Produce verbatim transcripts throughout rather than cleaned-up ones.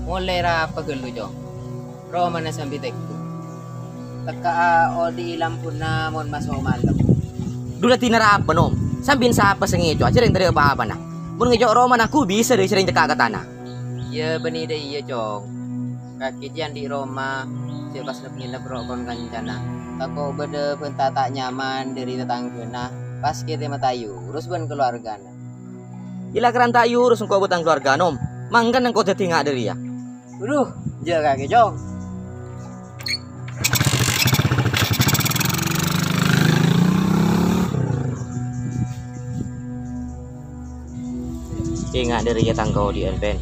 Molè arapa ghâllu, Cong? Romana sambi tèngghu. Tekka'a odi'i lampuna mon maso' malem. Dhu dhâddhina arapa, Nom? Sambina sapa sè ngèco', jhâ' rèng tadâ' pa-apana. Mon ngèco' romana ghu bisa dâri sè rèng tekka' ka tana. Iyâ, bânnè dâ' iyâ, Cong. Kakè jiyâ andi' roma sè pas nep-nginep ro' kon-kancana. Tako' bâdâ bânta ta' nyaman dâri tatangghâna, pas kètè matayurus bân kalowargana. Iyâ, lakaran ta' èyurus engko' bân tang kalowarga, Nom. Mangkana engko' dhâddhi nga' dâri iyâ. Waduh, jhâ' kakè, Cong. Enga' dâri iyâ tang kaodi'ân, Pen.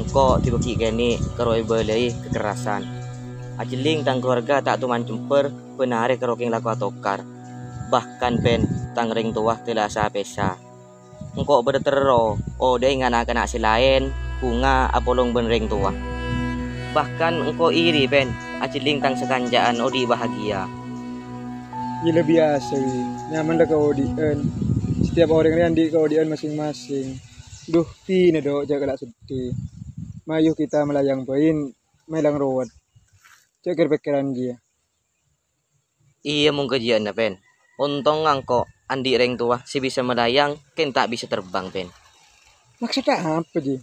Engko' dibâgi kènè' karo èbâlâi kakèrrasan. Ajhelling tang kalowarga ta' toman cempèr bân arè karo kèng lako atokar. Bahkan, Pen, tang rèng towa dâlâ sa-pèsa. Engko' bâdâ terro, odi'i na'-kana' sè laèn, bhunga apolong bân rèng towa. Bahkan engko' iri, Pen, ajhelling tang sakanca'an odi' bahagia. Iyâ la biyasa, Wi. Nyaman la kaodi'ân. Satèyap orèng rè andi' kaodi'ân masing-masing. Dhu, pina, Dok, jhâ' kala' seddhi. Mayu kita malayang bhâi, mèlang rowet. Jhâ' kèr-pèkkèran jiyâ. Iyâ, mon kajiyâ'ânna, Pen. Ontong engko' andi' rèng towa sè bisa malayang, kèng ta' bisa terbang, Pen. Maksodda apa, Ji?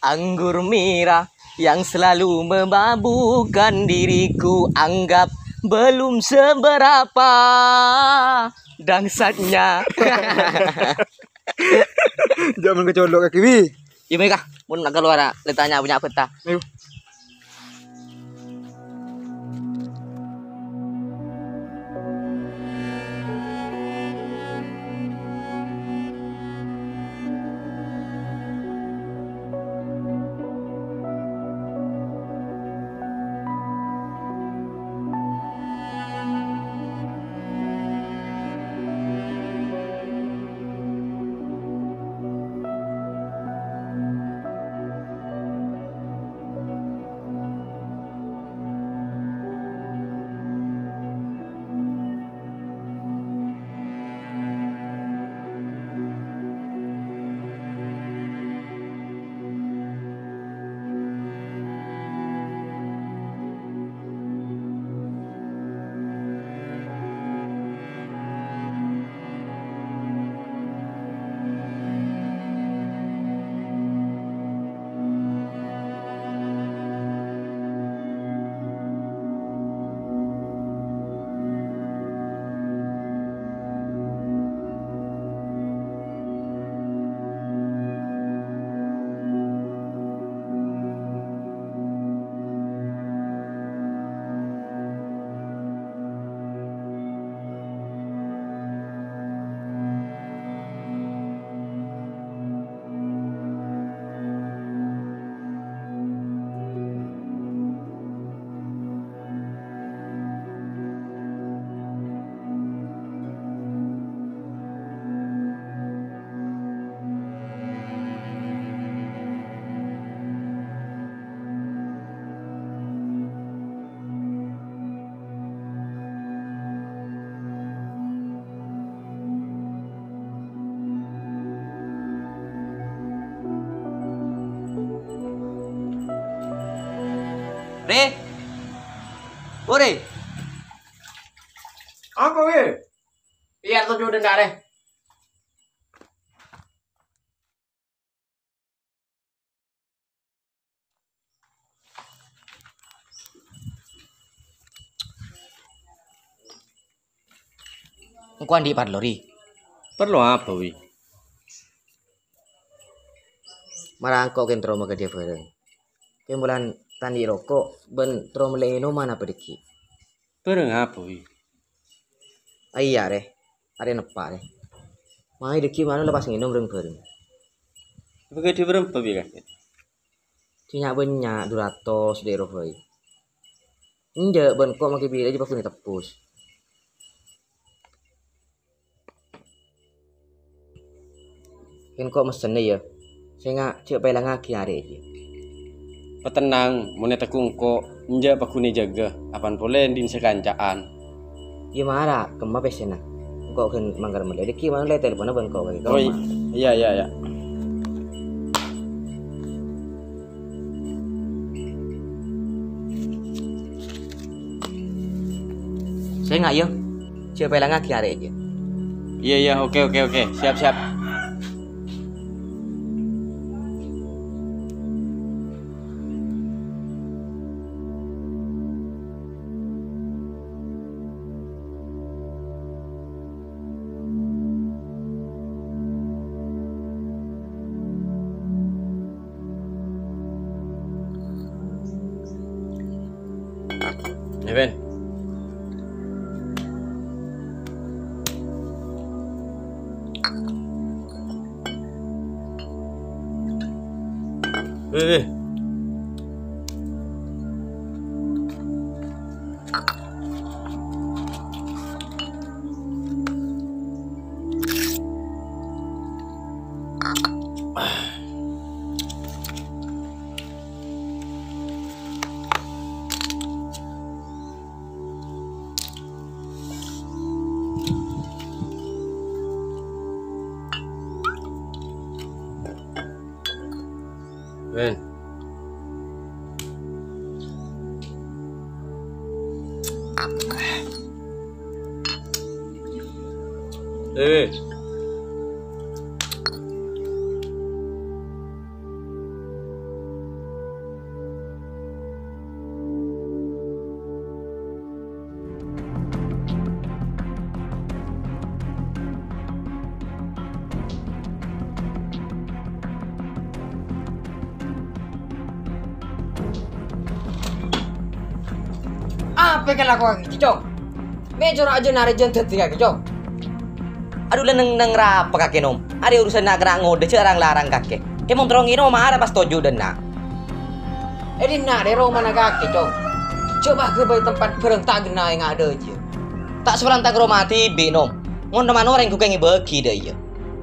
Anggur merah yang selalu memabukkan diriku, anggap belum seberapa dahsyatnya. Jhâ' mon kacolok kakè, Wi. Iyâ, mèka, mon kalowara, lè tanya punya beta. Ayo. Rè? O, Rè? Apa, Wi? Iyâ, to judin dâ' rè. Engko' andi' parlo, Ri. Parlo apa, Wi? Mara engko' kèng terro maghâdhiyâ bhârâng. Kèng bulân ta' andi' roko' bân terro mellè ngènoman apa dhâggi'? Bhârâng apa, Wi? Iyâ, Rè. Arè neppa', Rè. Mayu dhâggi' mano la pas ngènom rèng-bhâreng. Apa ghâdhi bârâmpa, Wi, kakè? Sè nya'-bânnya' dhu ratos dhi' rowa bhâi. Enjâ', bân ko' makè bilâ jhâ' pagghun ètebbhus. Kèng ko' messenna, yâ. Sènga' jhâ' paèlangngaghi arè jiyâ. Patennang, mon è tegghu engko', enjâ' pagghun èjâgâ, apan polè andi' sakanca'an. Yâ mara, kemma pèssèna. Engko' ghân mangkèr mellè. Dhâggi' mano lè telponna bân ko' bhâi. Oh, i-, iyâ, iyâ, iyâ. Sènga', yâ. Jhâ' pèlangaghi arè, yâ. Iyâ, iyâ, oke, oke, oke. Siap, siap. Yâ, Ben. Wih, wih. Ben. Eh. Apa èkalakowaghi, Cong? Mè' cora' ajâ narè jân dhâddhi kakè, Cong. Adhu, la neng-neng rapa kakè, Nom? Arè urusanna kana' ngodâ jhâ' rang-larang kakè. Kè mon terro ngènoma mara pas toju' dâ' enna'. È dhinna' rè romana kakè, Cong. Jhâ' bâgâ bâi tempat bhârâng ta' ghenna' ènga' dâjâ. Ta' saporana tang roma dhibi', Nom. Mon romana orèng ghukèng èbâghi dâ' iyâ.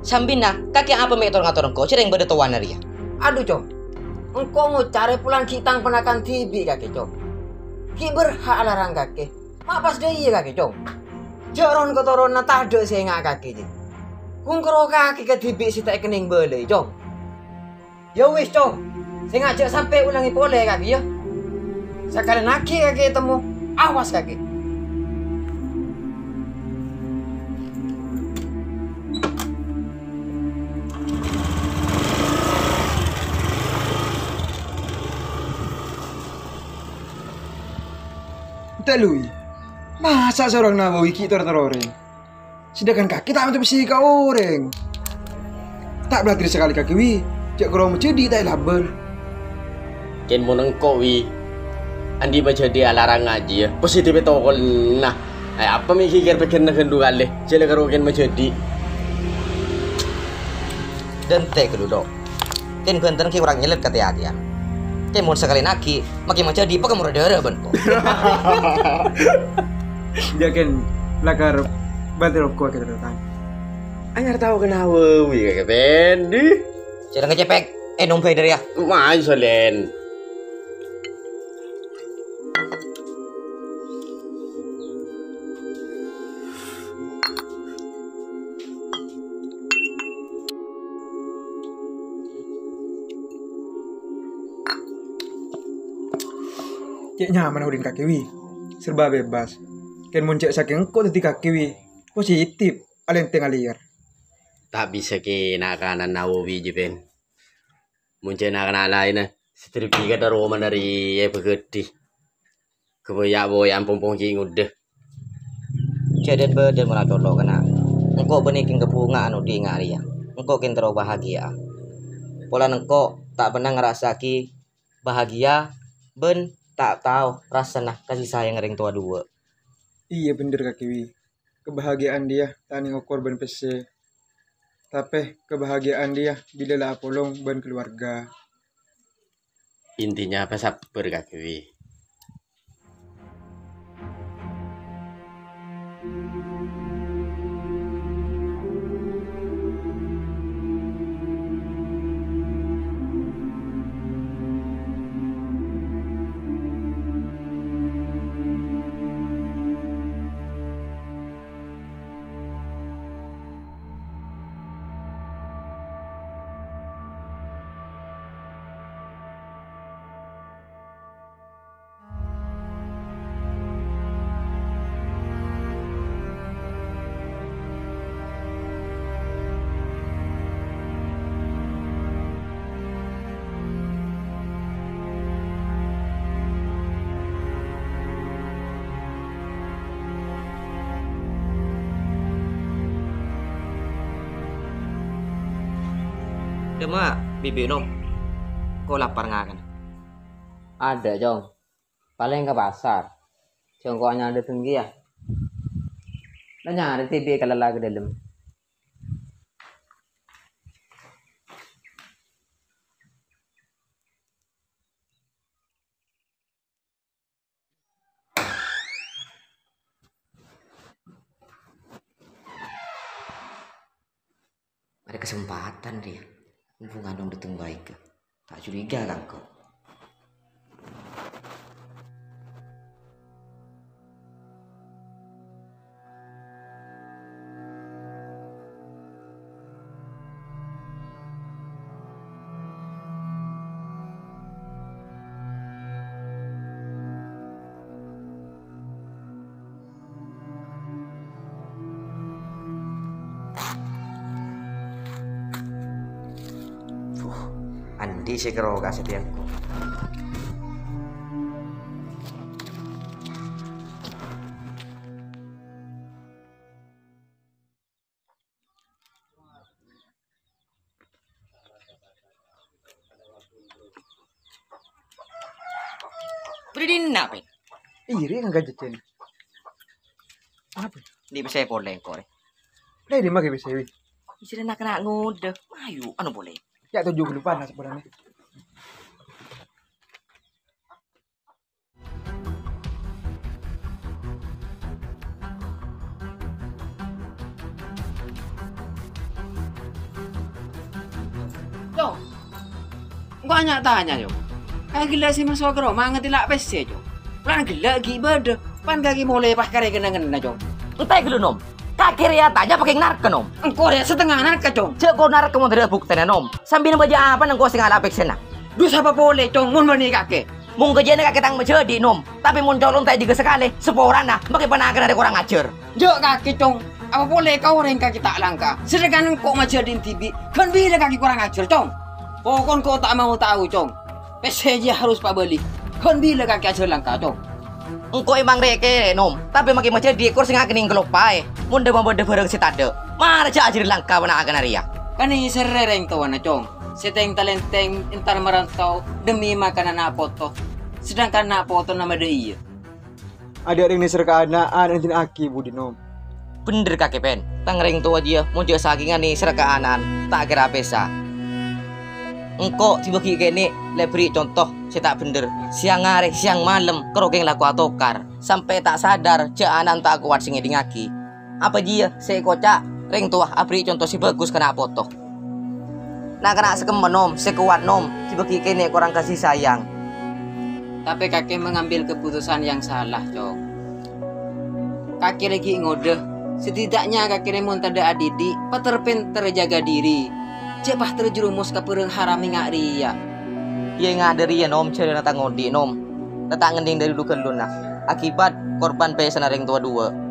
Sambina, kakè apa mè' tor-ngator engko' jhâ' rèng bâdâ towana rèya? Adhu, Cong. Engko' ngoca' rè polana ghi' tang ponakan dhibi' kakè, Cong. Ghi' berhak alarang kakè. Ma' pas dâ' iyâ kakè, Cong. Jhâ' ron-katoronanna tadâ' sè ènga' kakè, jiyâ. Ghun karo kakè kadhibi' sè ta' èkennèng bâlâi, Cong. Yâ wis, Cong. Sènga' jhâ' sampè' olangè polè kakè, yâ. Sakalèyan aghi' kakè ètemmo, awas kakè. Ente' Lui, masa' sè orèng Nawawi ghi' tor-ngator orèng? Sedangkan kakè ta' mènta pèssè ka orèng. Ta' bâlâtèrè sakalè kakè, Wi, jhâ' karo majhâdhi' ta' èlabân. Kèng mon engko', Wi, andi' majhâdhi' alarang ngajhi, yâ. Positif tokolna. Ay, apa mè' ghi' kèr-pèkkèrna ghândhu kalè? Jhâ' la karo kèng majhâdhi'. Dântè' ghâllu, Dok. Kèng bhânten ghi' korang nyèlèt katè-atèyan. Kèng mon sakalèyan aghi', makè majhâdhi' pakamorra dârâ bân ko. Jhâ' kèng lakar bâdâ roko kita datang. Anyar tao kenapa wi kakè Pendi? Jhâ' la ngècèpèk, ènom bhâi dâri yâ. Mayu, Solen. Cè' nyamana odi'na kakè wi, serba bebas. Kèng mon cè' sakèng engko' dhâddhi kakè wi, positif, alèntèng alèyèr. Ta' bisa kèng na'-kana' Nawawi jiyâ, Pen. Mon cè' na'-kana' laènna, sertifikat romana rèya èbâghâdhi. Kabâjâ-bâjâ'ân pong-pong ghi' ngodâ. Jhâdhân bâdân mara colo' kana'. Engko' bânnè kèng kabhunga'an odi' nga' rèya. Engko' kèng terro bahagia. Polana engko' ta' pernah ngarassa'aghi bahagia bân ta' tao rassana kasih sayang rèng towa duwâ'. Iyâ, bhendher, kakè wi. Kabahagiya'an dhiyâ ta' nèng okor bân pèssè. Tapè kabahagiya'an dhiyâ bilâ la apolong bân kaluwarga. Intinya apa, sabbhâr kakè wi. Coma bibit, Nom. Ko lapar ngakana. Adâ', Cong. Palèng ka pasar. Cong, ko anyar dâteng kèya. La nyarè dhibi' kalala ka dâlem. Arèya kasempadhân rèya. Mumpung Anom dâteng bhâi, ta' curiga ka engko'. Andi' sè karo ka satèya engko'. Bâdâ dinna', Pèn? Iyâ, rè, ngangghâ jhâjhân. Apa? Andi' pèssè polè engko' rè. Lè, dimma ghi' pèssè, wi? Isi na'-kana' ngodâ. Ayo, anu polè. Yâ, toju' ghâllu, panas polana. Cong, engko' nya-tanya, Cong. Ka ghellâ' sè maso' ka roma ngatèla' pèssè, Cong. Polana ghellâ' ghi' bâdâ, pan kakè molè pas karè kennengnganna, Cong. Ente ghâllu, Nom. Kakè rèya tanya pakèng narka, Nom. Engko' rèya satengnga narka, Cong. Jhâ' ko narka mon tadâ' buktèna, Nom. Sambina bâjâ apana engko' sè ngala' pèssèna? Dhu sapa polè, Cong, mon bânnè kakè? Mon ghâjâna kakè tang majhâdhi', Nom. Tapè mon colo' ente jâgâ sakalè, saporana, makè panakana rè korang ajhâr. Jhâ' kakè, Cong. Apa polè ka orèng kakè ta' langka? Sedangkan engko' majhâdhi' dhibi', ghân bilâ kakè korang ajhâr, Cong? Pokon ko' ta' mau tao, Cong. Pèssè jiyâ harus pabâli. Ghân bilâ kakè ajhâr langka, Cong? Engko' èmang rè-kèrè, Nom. Tapè makè majhâdhi' kor sè ngakennèng kaloppaè. Mon dâ' mabâdâ bhârâng sè tadâ', mara jhâ' ajhâr langka panakana rèya. Kanèserrè rèng towana, Cong. Sè tèng-talèntèng entar marantau demi makanna na' poto, sedangkan na' potona madâ iyâ. Adâ' rèng nèser ka ana'an èdina'aghi budi, Nom. Bhendher kakè, Pèn. Tang rèng towa jiyâ mon jhâ' sakènga nèser ka ana'an, ta' kèra pèsa. Engko' dibâgi kènè' lè bherri' conto sè ta' bhendher. Sèyang arè, sèyang malem, karo kèng lako atokar, sampè' ta' sadar jhâ' ana'an ta' kowat sè ngèdingngaghi. Apa jiyâ sè èkoca' rèng towa aberri' conto sè bhâghus ka na' poto? Na'-kana' sè kemma, Nom, sè kowat, Nom, dibâgi kènè' korang kasih sayang. Tapè kakè mengambil keputusan yang salah, Cong. Kakè laghi' ngodâ, setidaknya kakè rè mon tadâ' adidik, pater-pènter jaga diri. Jhâ' pas terjerumus ka bhârâng haram ènga' rèya. Iyâ, ènga' dâri rèya, Nom, jhâlânna tang odi', Nom. La ta' ngèdhing dâri lu-ghâlluna. Akibat korban pèssèna rèng towa duwâ'.